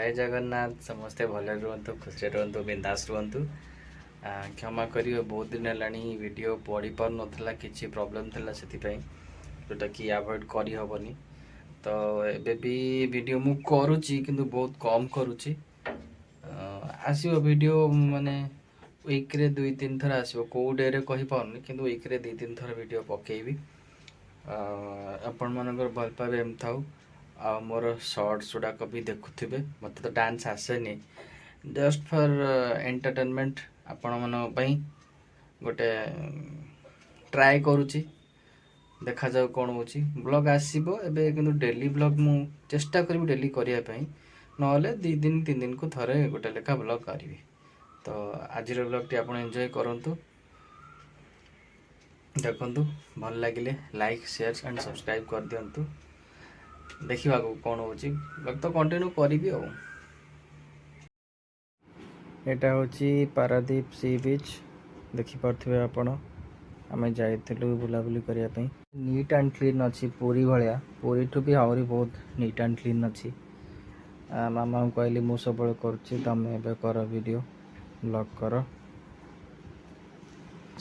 ଜୟ ଜଗନ୍ନାଥ। ସମସ୍ତେ ଭଲରେ ରୁହନ୍ତୁ, ଖୁସିରେ ରୁହନ୍ତୁ, ବିନ୍ଦାସ ରୁହନ୍ତୁ। କ୍ଷମା କରିବେ, ବହୁତ ଦିନ ହେଲାଣି ଭିଡ଼ିଓ ପଡ଼ିପାରୁନଥିଲା, କିଛି ପ୍ରୋବ୍ଲେମ୍ ଥିଲା ସେଥିପାଇଁ, ଯେଉଁଟାକି ଆଭଏଡ଼ କରିହେବନି। ତ ଏବେ ବି ଭିଡ଼ିଓ ମୁଁ କରୁଛି, କିନ୍ତୁ ବହୁତ କମ୍ କରୁଛି। ଆସିବ ଭିଡ଼ିଓ, ମାନେ ୱିକ୍ରେ 2-3 ଥର ଆସିବ। କେଉଁ ଡେରେ କହିପାରୁନି, କିନ୍ତୁ ୱିକ୍ରେ 2-3 ଥର ଭିଡ଼ିଓ ପକେଇବି। ଆପଣମାନଙ୍କର ଭଲ ପାଇବା ଏମିତି ଥାଉ ଆଉ ମୋର ସର୍ଟସ୍ ଗୁଡ଼ାକ ବି ଦେଖୁଥିବେ। ମୋତେ ତ ଡାନ୍ସ ଆସେନି, ଜଷ୍ଟ ଫର୍ ଏଣ୍ଟରଟେନମେଣ୍ଟ ଆପଣମାନଙ୍କ ପାଇଁ ଗୋଟେ ଟ୍ରାଏ କରୁଛି। ଦେଖାଯାଉ କ'ଣ ହେଉଛି। ବ୍ଲଗ୍ ଆସିବ ଏବେ, କିନ୍ତୁ ଡେଲି ବ୍ଲଗ୍ ମୁଁ ଚେଷ୍ଟା କରିବି ଡେଲି କରିବା ପାଇଁ, ନହେଲେ 2 ଦିନ 3 ଦିନକୁ ଥରେ ଗୋଟେ ଲେଖା ବ୍ଲଗ୍ କରିବି। ତ ଆଜିର ବ୍ଲଗ୍ଟି ଆପଣ ଏନ୍ଜୟ କରନ୍ତୁ, ଦେଖନ୍ତୁ, ଭଲ ଲାଗିଲେ ଲାଇକ୍, ସେୟାର ଆଣ୍ଡ ସବସ୍କ୍ରାଇବ୍ କରିଦିଅନ୍ତୁ। ଦେଖିବା ଆଗକୁ କ'ଣ ହେଉଛି। ବ୍ଲଗ୍ ତ କଣ୍ଟିନ୍ୟୁ କରିବି। ଆଉ ଏଇଟା ହେଉଛି ପାରାଦୀପ ସି ବିଚ୍, ଦେଖିପାରୁଥିବେ ଆପଣ। ଆମେ ଯାଇଥିଲୁ ବୁଲାବୁଲି କରିବା ପାଇଁ। ନିଟ୍ ଆଣ୍ଡ କ୍ଲିନ୍ ଅଛି, ପୁରୀ ଭଳିଆ, ପୁରୀଠୁ ବି ଆହୁରି ବହୁତ ନିଟ୍ ଆଣ୍ଡ କ୍ଲିନ୍ ଅଛି। ମାମାଙ୍କୁ କହିଲି, ମୁଁ ସବୁବେଳେ କରୁଛି, ତମେ ଏବେ କର, ଭିଡ଼ିଓ ବ୍ଲଗ୍ କର।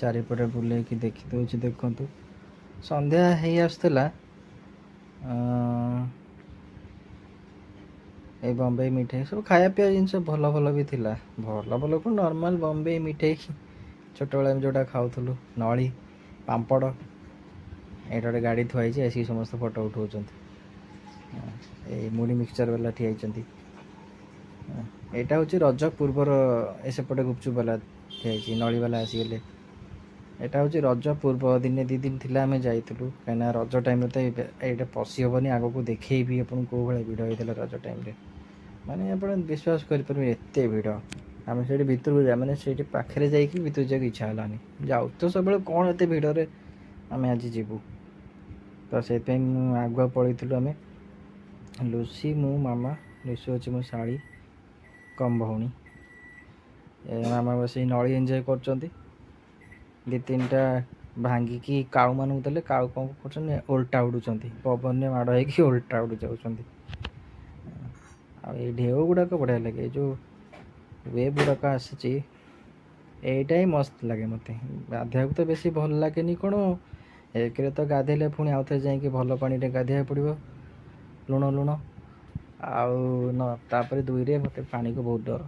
ଚାରିପଟେ ବୁଲେଇକି ଦେଖିଦେଉଛି, ଦେଖନ୍ତୁ। ସନ୍ଧ୍ୟା ହେଇ ଆସୁଥିଲା। ଏଇ ବମ୍ବେଇ ମିଠେଇ ସବୁ ଖାଇବା ପିଇବା ଜିନିଷ ଭଲ ଭଲ ବି ଥିଲା। ଭଲ ଭଲ କ'ଣ, ନର୍ମାଲ ବମ୍ବେଇ ମିଠେଇ, ଛୋଟବେଳେ ଆମେ ଯେଉଁଟା ଖାଉଥିଲୁ, ନଳି ପାମ୍ପଡ଼। ଏଇଟା ଗୋଟେ ଗାଡ଼ି ଥୁଆ ହେଇଛି, ଆସିକି ସମସ୍ତେ ଫଟୋ ଉଠାଉଛନ୍ତି। ହଁ, ଏଇ ମୁଢ଼ି ମିକ୍ସଚର ବାଲା ଠିଆ ହେଇଛନ୍ତି। ହଁ, ଏଇଟା ହେଉଛି ରଜ ପୂର୍ବର। ଏ ସେପଟେ ଗୁପଚୁପ ବାଲା ଠିଆ ହେଇଛି, ନଳି ବାଲା ଆସିଗଲେ। ଏଇଟା ହେଉଛି ରଜ ପୂର୍ବ ଦିନେ 2 ଦିନ ଥିଲା ଆମେ ଯାଇଥିଲୁ, କାହିଁକିନା ରଜ ଟାଇମ୍ରେ ତ ଏଇଟା ପଶି ହେବନି। ଆଗକୁ ଦେଖେଇବି ଆପଣଙ୍କୁ କେଉଁ ଭଳିଆ ଭିଡ଼ ହେଇଥିଲା ରଜ ଟାଇମ୍ରେ। ମାନେ ଆପଣ ବିଶ୍ୱାସ କରିପାରିବେନି, ଏତେ ଭିଡ଼। ଆମେ ସେଇଠି ଭିତରକୁ ଯାଇ, ମାନେ ସେଇଠି ପାଖରେ ଯାଇକି ଭିତରକୁ ଯିବାକୁ ଇଚ୍ଛା ହେଲାନି। ଯାଉ ତ ସବୁବେଳେ, କ'ଣ ଏତେ ଭିଡ଼ରେ ଆମେ ଆଜି ଯିବୁ? ତ ସେଇଥିପାଇଁ ମୁଁ ଆଗୁଆ ପଳେଇଥିଲୁ ଆମେ, ଲୁସି, ମୁଁ, ମାମା। ଲୁସି ଅଛି ମୋ ଶାଳୀ, କମ୍ ଭଉଣୀ। ଏ ମାମା ବସି ନଳି ଏନ୍ଜୟ କରୁଛନ୍ତି। ଦୁଇ ତିନିଟା ଭାଙ୍ଗିକି କାଉମାନଙ୍କୁ ଦେଲେ। କାଉ କ'ଣ କରୁଛନ୍ତି? ଓଲଟା ଉଡ଼ୁଛନ୍ତି, ପବନରେ ମାଡ଼ ହେଇକି ଓଲଟା ଉଡ଼ି ଯାଉଛନ୍ତି। ଆଉ ଏଇ ଢେଉ ଗୁଡ଼ାକ ବଢ଼ିଆ ଲାଗେ, ଏଇ ଯେଉଁ ୱେଭ୍ ଗୁଡ଼ାକ ଆସୁଛି, ଏଇଟା ହିଁ ମସ୍ତ ଲାଗେ ମୋତେ। ଗାଧୋଇବାକୁ ତ ବେଶୀ ଭଲ ଲାଗେନି। କ'ଣ, ଏକରେ ତ ଗାଧେଇଲେ ପୁଣି ଆଉଥରେ ଯାଇକି ଭଲ ପାଣିରେ ଗାଧୋଇବାକୁ ପଡ଼ିବ, ଲୁଣ ଲୁଣ, ଆଉ ନ ତାପରେ ଦୁଇରେ ମୋତେ ପାଣିକୁ ବହୁତ ଡର।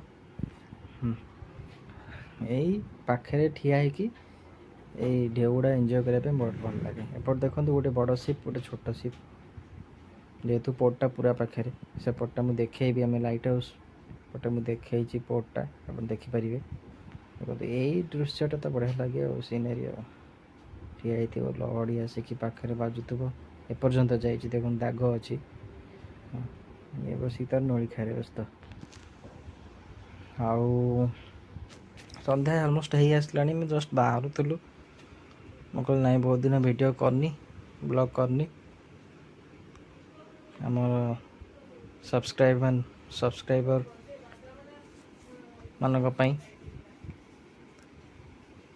ଏଇ ପାଖରେ ଠିଆ ହେଇକି ଏଇ ଢେଉ ଗୁଡ଼ା ଏନ୍ଜୟ କରିବା ପାଇଁ ବହୁତ ଭଲ ଲାଗେ। ଏପଟେ ଦେଖନ୍ତୁ, ଗୋଟେ ବଡ଼ ସିପ୍, ଗୋଟେ ଛୋଟ ସିପ୍। ଯେହେତୁ ପୋର୍ଟଟା ପୁରା ପାଖରେ, ସେପଟଟା ମୁଁ ଦେଖେଇବି। ଆମେ ଲାଇଟ୍ ହାଉସ୍ ପଟେ ମୁଁ ଦେଖେଇଛି ପୋର୍ଟଟା, ଆପଣ ଦେଖିପାରିବେ। ଦେଖନ୍ତୁ, ଏଇ ଦୃଶ୍ୟଟା ତ ବଢ଼ିଆ ଲାଗେ ଆଉ ସିନେରୀ, ଆଉ ଠିଆ ହେଇଥିବ, ଲହଡ଼ି ଆସିକି ପାଖରେ ବାଜୁଥିବ। ଏପର୍ଯ୍ୟନ୍ତ ଯାଇଛି, ଦେଖନ୍ତୁ ଦାଗ ଅଛି। ହଁ, ଇଏ ବସିକି ତାର ନଳି ଖାଇରେ ବ୍ୟସ୍ତ। ଆଉ ସନ୍ଧ୍ୟା ଅଲମୋଷ୍ଟ ହେଇ ଆସିଲାଣି। ମୁଁ ଜଷ୍ଟ ବାହାରୁଥିଲୁ, ମୁଁ କହିଲି ନାଇଁ, ବହୁତ ଦିନ ଭିଡ଼ିଓ କରିନି, ବ୍ଲଗ୍ କରିନି, ଆମର ସବସ୍କ୍ରାଇବର ମାନଙ୍କ ପାଇଁ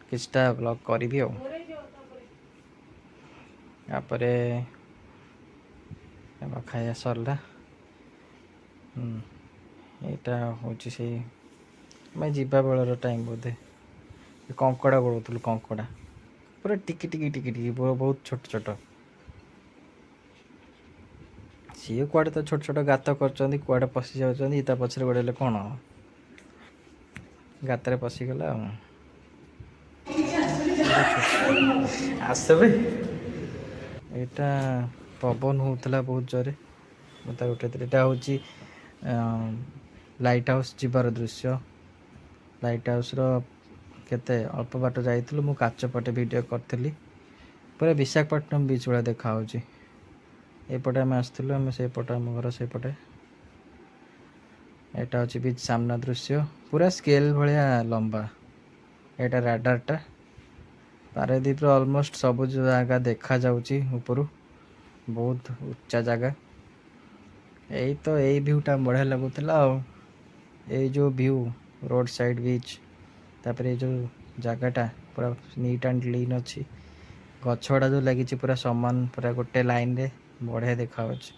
କିଛିଟା ବ୍ଲଗ୍ କରିବି। ଆଉ ତାପରେ ଖାଇବା ସରିଲା। ଏଇଟା ହେଉଛି ସେଇ ଆମେ ଯିବା ବେଳର ଟାଇମ୍ ବୋଧେ। ଏ କଙ୍କଡ଼ା ଗୋଳଉଥିଲୁ, କଙ୍କଡ଼ା ପୁରା ଟିକି ଟିକି ଟିକି ଟିକି, ବହୁତ ଛୋଟ ଛୋଟ। ସିଏ କୁଆଡ଼େ ତ ଛୋଟ ଛୋଟ ଗାତ କରିଛନ୍ତି, କୁଆଡ଼େ ପଶି ଯାଉଛନ୍ତି। ତା ପଛରେ ଗୋଡ଼େଇଲେ କ'ଣ ହବ? ଗାତରେ ପଶିଗଲା। ଆଉ ଆସବେ। ଏଇଟା ପବନ ହେଉଥିଲା ବହୁତ ଜୋରେ, ମୁଁ ତାକୁ ଉଠେଇଥିଲି। ଏଇଟା ହେଉଛି ଲାଇଟ୍ ହାଉସ୍ ଯିବାର ଦୃଶ୍ୟ। ଲାଇଟ୍ ହାଉସ୍ର କେତେ ଅଳ୍ପ ବାଟ ଯାଇଥିଲୁ, ମୁଁ କାଚ ପଟେ ଭିଡ଼ିଓ କରିଥିଲି। ପୁରା ବିଶାଖାପଟ୍ଟନମ ବିଚ୍ ଭଳିଆ ଦେଖାହେଉଛି। ଏପଟେ ଆମେ ଆସିଥିଲୁ, ଆମେ ସେଇପଟେ, ଆମ ଘର ସେଇପଟେ। ଏଇଟା ହେଉଛି ବିଚ୍ ସାମ୍ନା ଦୃଶ୍ୟ, ପୁରା ସ୍କେଲ୍ ଭଳିଆ ଲମ୍ବା। ଏଇଟା ରାଡାରଟା। ପାରାଦୀପର ଅଲମୋଷ୍ଟ ସବୁ ଜାଗା ଦେଖାଯାଉଛି ଉପରୁ, ବହୁତ ଉଚ୍ଚା ଜାଗା। ଏଇ ତ ଏଇ ଭିଉଟା ବଢ଼ିଆ ଲାଗୁଥିଲା। ଆଉ ଏଇ ଯେଉଁ ଭିଉ, ରୋଡ଼ ସାଇଡ଼୍ ବିଚ୍, ତାପରେ ଏଇ ଯେଉଁ ଜାଗାଟା ପୁରା ନିଟ୍ ଆଣ୍ଡ କ୍ଲିନ୍ ଅଛି। ଗଛ ଗୁଡ଼ା ଯେଉଁ ଲାଗିଛି ପୁରା ସମାନ, ପୁରା ଗୋଟେ ଲାଇନରେ ବଢ଼ିଆ ଦେଖାଯାଉଛି।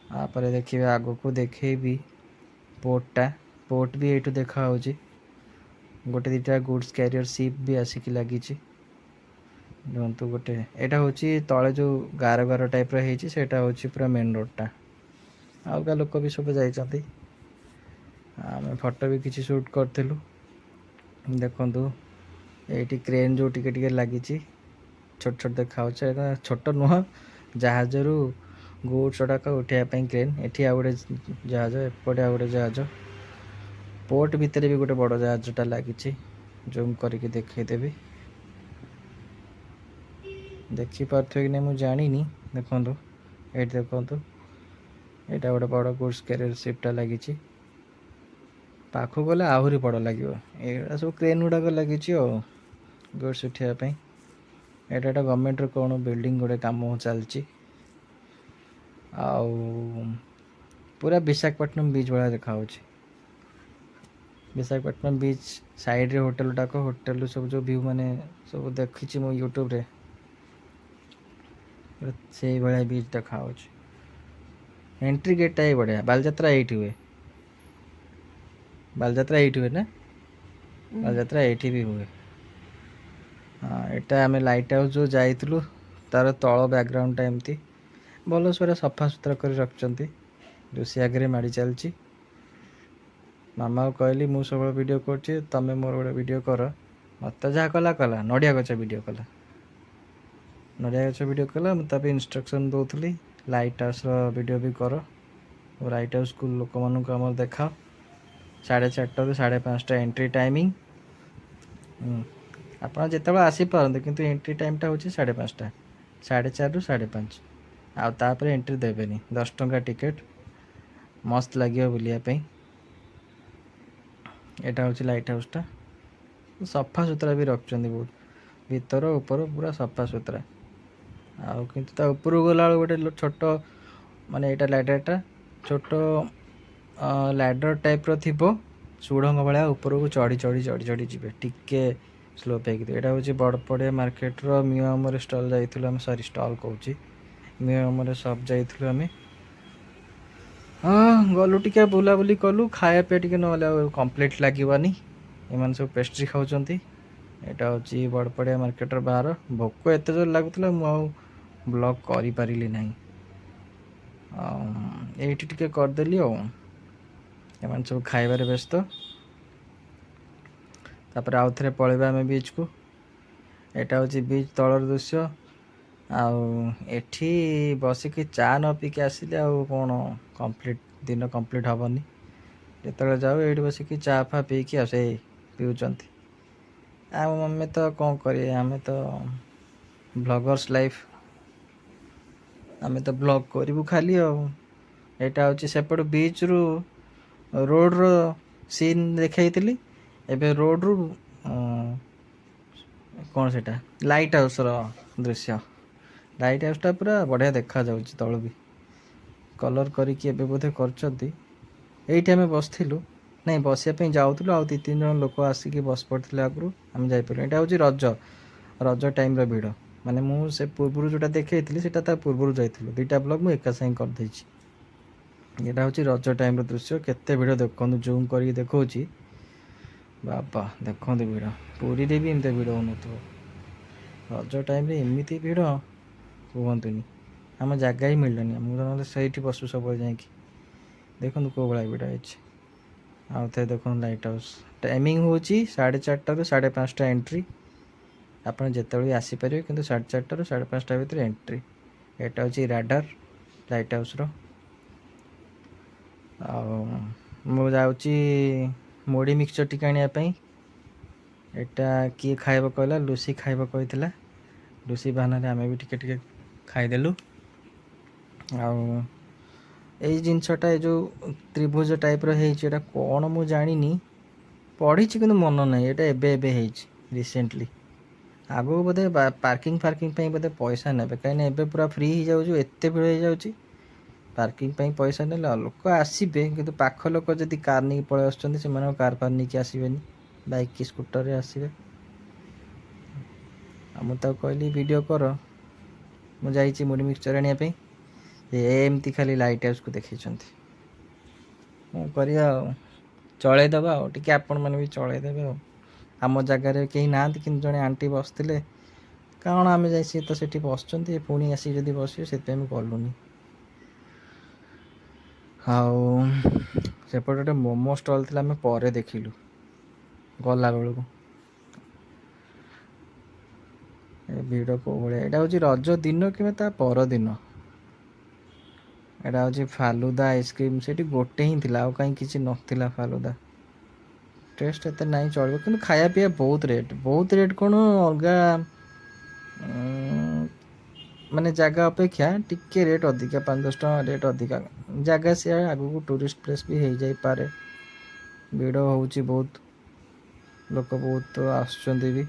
ତାପରେ ଦେଖିବେ ଆଗକୁ ଦେଖେଇବି ପୋର୍ଟଟା। ପୋର୍ଟ ବି ଏଇଠୁ ଦେଖାହେଉଛି। ଗୋଟେ ଦୁଇଟା ଗୁଡ୍ସ କ୍ୟାରିୟର ସିପ୍ ବି ଆସିକି ଲାଗିଛି। ଦେଖନ୍ତୁ, ଗୋଟେ ଏଇଟା ହେଉଛି ତଳେ ଯେଉଁ ଗାର ଗାର ଟାଇପ୍ର ହେଇଛି, ସେଇଟା ହେଉଛି ପୁରା ମେନ୍ ରୋଡ଼ଟା। ଆଉ କା ଲୋକ ବି ସବୁ ଯାଇଛନ୍ତି। ଆମେ ଫଟୋ ବି କିଛି ସୁଟ୍ କରିଥିଲୁ। ଦେଖନ୍ତୁ, ଏଇଠି କ୍ରେନ୍ ଯେଉଁ ଟିକେ ଟିକେ ଲାଗିଛି, ଛୋଟ ଛୋଟ ଦେଖାହେଉଛି। ଏଇଟା ଛୋଟ ନୁହଁ, ଜାହାଜରୁ ଗୁଡ୍ସ ଗୁଡ଼ାକ ଉଠେଇବା ପାଇଁ କ୍ରେନ୍। ଏଠି ଆଉ ଗୋଟେ ଜାହାଜ, ଏପଟେ ଆଉ ଗୋଟେ ଜାହାଜ। ପୋର୍ଟ ଭିତରେ ବି ଗୋଟେ ବଡ଼ ଜାହାଜଟା ଲାଗିଛି। ଜୁମ୍ କରିକି ଦେଖେଇଦେବି, ଦେଖିପାରୁଥିବେ କି ନାହିଁ ମୁଁ ଜାଣିନି। ଦେଖନ୍ତୁ, ଏଇଠି ଦେଖନ୍ତୁ, ଏଇଟା ଗୋଟେ ବଡ଼ ଗୁଡ୍ସ କ୍ୟାରିୟର ସିପ୍ଟା ଲାଗିଛି। ପାଖକୁ ଗଲେ ଆହୁରି ବଡ଼ ଲାଗିବ। ଏଇଗୁଡ଼ା ସବୁ କ୍ରେନ୍ ଗୁଡ଼ାକ ଲାଗିଛି ଆଉ ଗୁଡ୍ସ ଉଠେଇବା ପାଇଁ। ଏଇଟା ଗୋଟେ ଗଭର୍ଣ୍ଣମେଣ୍ଟର କ'ଣ ବିଲ୍ଡିଂ ଗୋଟେ କାମ ଚାଲିଛି। ଆଉ ପୁରା ବିଶାଖାପଟ୍ଟନମ ବିଚ୍ ଭଳିଆ ଦେଖାହେଉଛି। ବିଶାଖାପଟ୍ଟନମ ବିଚ୍ ସାଇଡ଼୍ରେ ହୋଟେଲ ଗୁଡ଼ାକ, ହୋଟେଲରୁ ସବୁ ଯେଉଁ ଭ୍ୟୁ ମାନେ ସବୁ ଦେଖିଛି ମୁଁ ୟୁଟ୍ୟୁବରେ, ପୁରା ସେଇଭଳିଆ ବିଚ୍ ଦେଖାହେଉଛି। ଏଣ୍ଟ୍ରି ଗେଟ୍ଟା ବି ବଢ଼ିଆ। ବାଲିଯାତ୍ରା ଏଇଠି ହୁଏ। ବାଲିଯାତ୍ରା ଏଇଠି ହୁଏ ନା? ବାଲିଯାତ୍ରା ଏଇଠି ବି ହୁଏ। ହଁ, ଏଇଟା ଆମେ ଲାଇଟ୍ ହାଉସ୍ ଯେଉଁ ଯାଇଥିଲୁ, ତାର ତଳ ବ୍ୟାକଗ୍ରାଉଣ୍ଡଟା ଏମିତି ଭଲ ପୁରା ସଫାସୁତୁରା କରି ରଖିଛନ୍ତି। ଲୁସି ଆଗରେ ମାଡ଼ି ଚାଲିଛି। ମାମାକୁ କହିଲି, ମୁଁ ସବୁବେଳେ ଭିଡ଼ିଓ କରୁଛି, ତମେ ମୋର ଗୋଟେ ଭିଡ଼ିଓ କର। ମୋତେ ଯାହା କଲା କଲା, ନଡ଼ିଆ ଗଛ ଭିଡ଼ିଓ କଲା, ନଡ଼ିଆ ଗଛ ଭିଡ଼ିଓ କଲା। ମୁଁ ତା ପାଇଁ ଇନଷ୍ଟ୍ରକ୍ସନ୍ ଦେଉଥିଲି, ଲାଇଟ୍ ହାଉସ୍ର ଭିଡ଼ିଓ ବି କର, ଲାଇଟ୍ ହାଉସ୍ ସ୍କୁଲ ଲୋକମାନଙ୍କୁ ଆମର ଦେଖାଅ। 4:30ରୁ 5:30 ଏଣ୍ଟ୍ରି ଟାଇମିଂ। ଆପଣ ଯେତେବେଳେ ଆସିପାରନ୍ତି, କିନ୍ତୁ ଏଣ୍ଟ୍ରି ଟାଇମ୍ଟା ହେଉଛି 5:30, 4:30ରୁ 5:30। ଆଉ ତାପରେ ଏଣ୍ଟ୍ରି ଦେବେନି। 10 ଟଙ୍କା ଟିକେଟ୍। ମସ୍ତ ଲାଗିବ ବୁଲିବା ପାଇଁ। ଏଇଟା ହେଉଛି ଲାଇଟ୍ ହାଉସ୍ଟା। ସଫା ସୁତୁରା ବି ରଖିଛନ୍ତି ବହୁତ, ଭିତର ଉପର ପୁରା ସଫା ସୁତୁରା। ଆଉ କିନ୍ତୁ ତା ଉପରକୁ ଗଲାବେଳକୁ ଗୋଟେ ଛୋଟ, ମାନେ ଏଇଟା ଲାଡରଟା ଛୋଟ ଲାଡର ଟାଇପ୍ର ଥିବ, ସୁଡ଼ଙ୍ଗ ଭଳିଆ, ଉପରକୁ ଚଢ଼ି ଚଢ଼ି ଚଢ଼ି ଚଢ଼ି ଯିବେ, ଟିକେ ସ୍ଲୋପ୍ ହେଇକି। ଏଇଟା ହେଉଛି ବଡ଼ପଡ଼ିଆ ମାର୍କେଟର ମିଓମରେ ଷ୍ଟଲ୍ ଯାଇଥିଲୁ ଆମେ। ସରି, ଷ୍ଟଲ୍ କହୁଛି, ମିଓମରେ ସପ୍ ଯାଇଥିଲୁ ଆମେ। ହଁ, ଗଲୁ, ଟିକେ ବୁଲାବୁଲି କଲୁ। ଖାଇବା ପିଇବା ଟିକେ ନହେଲେ ଆଉ କମ୍ପ୍ଲିଟ୍ ଲାଗିବନି। ଏମାନେ ସବୁ ପେଷ୍ଟ୍ରି ଖାଉଛନ୍ତି। ଏଇଟା ହେଉଛି ବଡ଼ପଡ଼ିଆ ମାର୍କେଟର ବାହାର। ଭୋକ ଏତେ ଜୋର ଲାଗୁଥିଲା, ମୁଁ ଆଉ ବ୍ଲଗ୍ କରିପାରିଲି ନାହିଁ। ଆଉ ଏଇଠି ଟିକେ କରିଦେଲି। ଆଉ ଏମାନେ ସବୁ ଖାଇବାରେ ବ୍ୟସ୍ତ। ତାପରେ ଆଉ ଥରେ ପଳେଇବା ଆମେ ବିଚ୍କୁ। ଏଇଟା ହେଉଛି ବିଚ୍ ତଳର ଦୃଶ୍ୟ। ଆଉ ଏଠି ବସିକି ଚା ନ ପିଇକି ଆସିଲେ ଆଉ କ'ଣ କମ୍ପ୍ଲିଟ୍, ଦିନ କମ୍ପ୍ଲିଟ୍ ହେବନି। ଯେତେବେଳେ ଯାଉ, ଏଇଠି ବସିକି ଚା ଫା ପିଇକି ଆସେ। ପିଉଛନ୍ତି। ଆଉ ଆମେ ତ କ'ଣ କରିବା? ଆମେ ତ ବ୍ଲଗର୍ସ ଲାଇଫ୍, ଆମେ ତ ବ୍ଲଗ୍ କରିବୁ ଖାଲି। ଆଉ ଏଇଟା ହେଉଛି ସେପଟ ବିଚ୍ରୁ ରୋଡ଼ର ସିନ୍ ଦେଖେଇଥିଲି। ଏବେ ରୋଡ଼ରୁ କ'ଣ ସେଇଟା ଲାଇଟ୍ ହାଉସ୍ର ଦୃଶ୍ୟ। ଲାଇଟ୍ ହାଉସ୍ଟା ପୁରା ବଢ଼ିଆ ଦେଖାଯାଉଛି ତଳୁ ବି। କଲର୍ କରିକି ଏବେ ବୋଧେ କରିଛନ୍ତି। ଏଇଠି ଆମେ ବସିଥିଲୁ, ନାଇଁ, ବସିବା ପାଇଁ ଯାଉଥିଲୁ। ଆଉ ଦୁଇ ତିନି ଜଣ ଲୋକ ଆସିକି ବସି ପଡ଼ିଥିଲେ ଆଗରୁ, ଆମେ ଯାଇପାରିଲୁ। ଏଇଟା ହେଉଛି ରଜ ଟାଇମ୍ର ଭିଡ଼। ମାନେ ମୁଁ ସେ ପୂର୍ବରୁ ଯେଉଁଟା ଦେଖେଇଥିଲି, ସେଇଟା ତା ପୂର୍ବରୁ ଯାଇଥିଲୁ। ଦୁଇଟା ବ୍ଲଗ୍ ମୁଁ ଏକା ସାଙ୍ଗେ କରିଦେଇଛି। ଏଇଟା ହେଉଛି ରଜ ଟାଇମ୍ର ଦୃଶ୍ୟ। କେତେ ଭିଡ଼ ଦେଖନ୍ତୁ, ଜୁମ୍ କରିକି ଦେଖାଉଛି। ବାବା, ଦେଖନ୍ତୁ ଭିଡ଼। ପୁରୀରେ ବି ଏମିତି ଭିଡ଼ ହେଉନଥିବ। ରଜ ଟାଇମ୍ରେ ଏମିତି ଭିଡ଼ କୁହନ୍ତୁନି। ଆମ ଜାଗା ହିଁ ମିଳିଲାନି ଆମକୁ, ନହେଲେ ସେଇଠି ବସୁ ସବୁବେଳେ ଯାଇକି। ଦେଖନ୍ତୁ କେଉଁ ଭଳିଆ ଭିଡ଼ ହେଇଛି। ଆଉ ଥରେ ଦେଖନ୍ତୁ, ଲାଇଟ୍ ହାଉସ୍ ଟାଇମିଂ ହେଉଛି 4:30ରୁ 5:30 ଏଣ୍ଟ୍ରି। ଆପଣ ଯେତେବେଳେ ବି ଆସିପାରିବେ, କିନ୍ତୁ 4:30ରୁ 5:30 ଭିତରେ ଏଣ୍ଟ୍ରି। ଏଇଟା ହେଉଛି ରାଡାର ଲାଇଟ୍ ହାଉସ୍ର। ଆଉ ମୁଁ ଯାଉଛି ମୁଢ଼ି ମିକ୍ସଚର୍ ଟିକେ ଆଣିବା ପାଇଁ। ଏଇଟା କିଏ ଖାଇବ କହିଲା? ଲୁସି ଖାଇବ କହିଥିଲା। ଲୁସି ବାହାନାରେ ଆମେ ବି ଟିକେ ଟିକେ ଖାଇଦେଲୁ। ଆଉ ଏଇ ଜିନିଷଟା, ଏ ଯେଉଁ ତ୍ରିଭୁଜ ଟାଇପ୍ର ହେଇଛି, ଏଇଟା କ'ଣ ମୁଁ ଜାଣିନି। ପଢ଼ିଛି କିନ୍ତୁ ମନ ନାହିଁ। ଏଇଟା ଏବେ ଏବେ ହେଇଛି, ରିସେଣ୍ଟଲି। ଆଗକୁ ବୋଧେ ପାର୍କିଂ ଫାର୍କିଂ ପାଇଁ ବୋଧେ ପଇସା ନେବେ, କାହିଁକିନା ଏବେ ପୁରା ଫ୍ରି ହେଇଯାଉଛି, ଏତେ ଭିଡ଼ ହେଇଯାଉଛି। ପାର୍କିଂ ପାଇଁ ପଇସା ନେଲେ ଆଉ ଲୋକ ଆସିବେ। କିନ୍ତୁ ପାଖ ଲୋକ ଯଦି କାର୍ ନେଇକି ପଳେଇ ଆସୁଛନ୍ତି, ସେମାନେ ଆଉ କାର୍ ଫାର୍ ନେଇକି ଆସିବେନି, ବାଇକ୍ କି ସ୍କୁଟରରେ ଆସିବେ। ଆଉ ମୁଁ ତାକୁ କହିଲି ଭିଡ଼ିଓ କର। ମୁଁ ଯାଇଛି ମୁଢ଼ି ମିକ୍ସଚର୍ ଆଣିବା ପାଇଁ। ଏମିତି ଖାଲି ଲାଇଟ୍ ହାଉସ୍କୁ ଦେଖେଇଛନ୍ତି। କ'ଣ କରିବା ଆଉ, ଚଳେଇଦେବା ଆଉ ଟିକେ, ଆପଣମାନେ ବି ଚଳେଇଦେବେ। ଆଉ ଆମ ଜାଗାରେ କେହି ନାହାନ୍ତି, କିନ୍ତୁ ଜଣେ ଆଣ୍ଟି ବସିଥିଲେ। କାରଣ ଆମେ ଯାଇ ସିଏ ତ ସେଠି ବସିଛନ୍ତି, ପୁଣି ଆସିକି ଯଦି ବସିବେ, ସେଥିପାଇଁ ଆମେ ଗଲୁନି। ଆଉ ସେପଟେ ଗୋଟେ ମୋମୋ ଷ୍ଟଲ୍ ଥିଲା, ଆମେ ପରେ ଦେଖିଲୁ ଗଲା ବେଳକୁ। ଏ ଭିଡ଼ କେଉଁ ଭଳିଆ! ଏଇଟା ହେଉଛି ରଜ ଦିନ କିମ୍ବା ତା ପରଦିନ। ଏଇଟା ହେଉଛି ଫାଲୁଦା ଆଇସ୍କ୍ରିମ୍। ସେଠି ଗୋଟେ ହିଁ ଥିଲା, ଆଉ କାହିଁ କିଛି ନଥିଲା। ଫାଲୁଦା ଟେଷ୍ଟ ଏତେ ନାହିଁ, ଚଳିବ, କିନ୍ତୁ ଖାଇବା ପିଇବା ବହୁତ ରେଟ୍, ବହୁତ ରେଟ୍। କ'ଣ ଅଲଗା ମାନେ ଜାଗା ଅପେକ୍ଷା ଟିକେ ରେଟ୍ ଅଧିକା, 5-10 ଟଙ୍କା ରେଟ୍ ଅଧିକା। ଜାଗା ସିଆ, ଆଗକୁ ଟୁରିଷ୍ଟ ପ୍ଲେସ୍ ବି ହେଇଯାଇପାରେ। ଭିଡ଼ ହେଉଛି ବହୁତ, ଲୋକ ବହୁତ ଆସୁଛନ୍ତି ବି।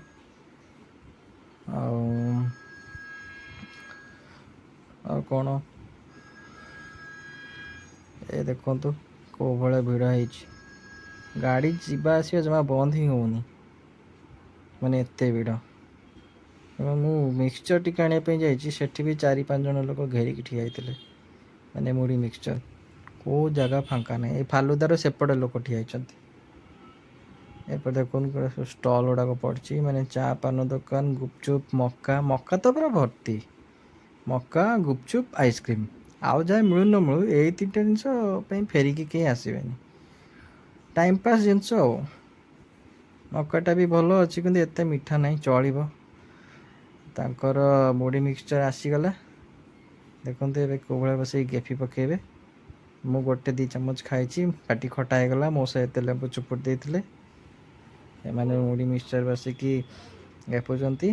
ଆଉ ଆଉ କ'ଣ? ଏ ଦେଖନ୍ତୁ କେଉଁ ଭଳିଆ ଭିଡ଼ ହେଇଛି। ଗାଡ଼ି ଯିବା ଆସିବା ଜମା ବନ୍ଦ ହିଁ ହେଉନି, ମାନେ ଏତେ ଭିଡ଼। ଏବଂ ମୁଁ ମିକ୍ସଚର୍ ଟିକେ ଆଣିବା ପାଇଁ ଯାଇଛି, ସେଠି ବି ଚାରି ପାଞ୍ଚ ଜଣ ଲୋକ ଘେରିକି ଠିଆ ହେଇଥିଲେ, ମାନେ ମୁଢ଼ି ମିକ୍ସଚର୍। କେଉଁ ଜାଗା ଫାଙ୍କା ନାହିଁ। ଏ ଫାଲୁଦାର ସେପଟେ ଲୋକ ଠିଆ ହେଇଛନ୍ତି। ଏପଟେ ଦେଖନ୍ତୁ, ପୁରା ସବୁ ଷ୍ଟଲ୍ ଗୁଡ଼ାକ ପଡ଼ିଛି, ମାନେ ଚା ପାନ ଦୋକାନ, ଗୁପଚୁପ୍, ମକା। ମକା ତ ପୁରା ଭର୍ତ୍ତି। ମକା, ଗୁପଚୁପ୍, ଆଇସ୍କ୍ରିମ୍, ଆଉ ଯାହା ମିଳୁ ନ ମିଳୁ, ଏଇ ତିନିଟା ଜିନିଷ ପାଇଁ ଫେରିକି କେହି ଆସିବେନି। ଟାଇମ୍ ପାସ୍ ଜିନିଷ। ଆଉ ମକାଟା ବି ଭଲ ଅଛି, କିନ୍ତୁ ଏତେ ମିଠା ନାହିଁ, ଚଳିବ। ତାଙ୍କର ମୁଢ଼ି ମିକ୍ସଚର୍ ଆସିଗଲା। ଦେଖନ୍ତୁ, ଏବେ କେଉଁ ଭଳିଆ ବସେଇକି ଗେଫି ପକାଇବେ। ମୁଁ ଗୋଟେ ଦୁଇ ଚାମଚ ଖାଇଛି, ପାଟି ଖଟା ହେଇଗଲା। ମୋ ସହିତ ଲେମ୍ବୁ ଚୁପୁଡ଼ି ଦେଇଥିଲେ। ଏମାନେ ମୁଢ଼ି ମିକ୍ସଚର୍ ବସିକି ଗେପୁଛନ୍ତି।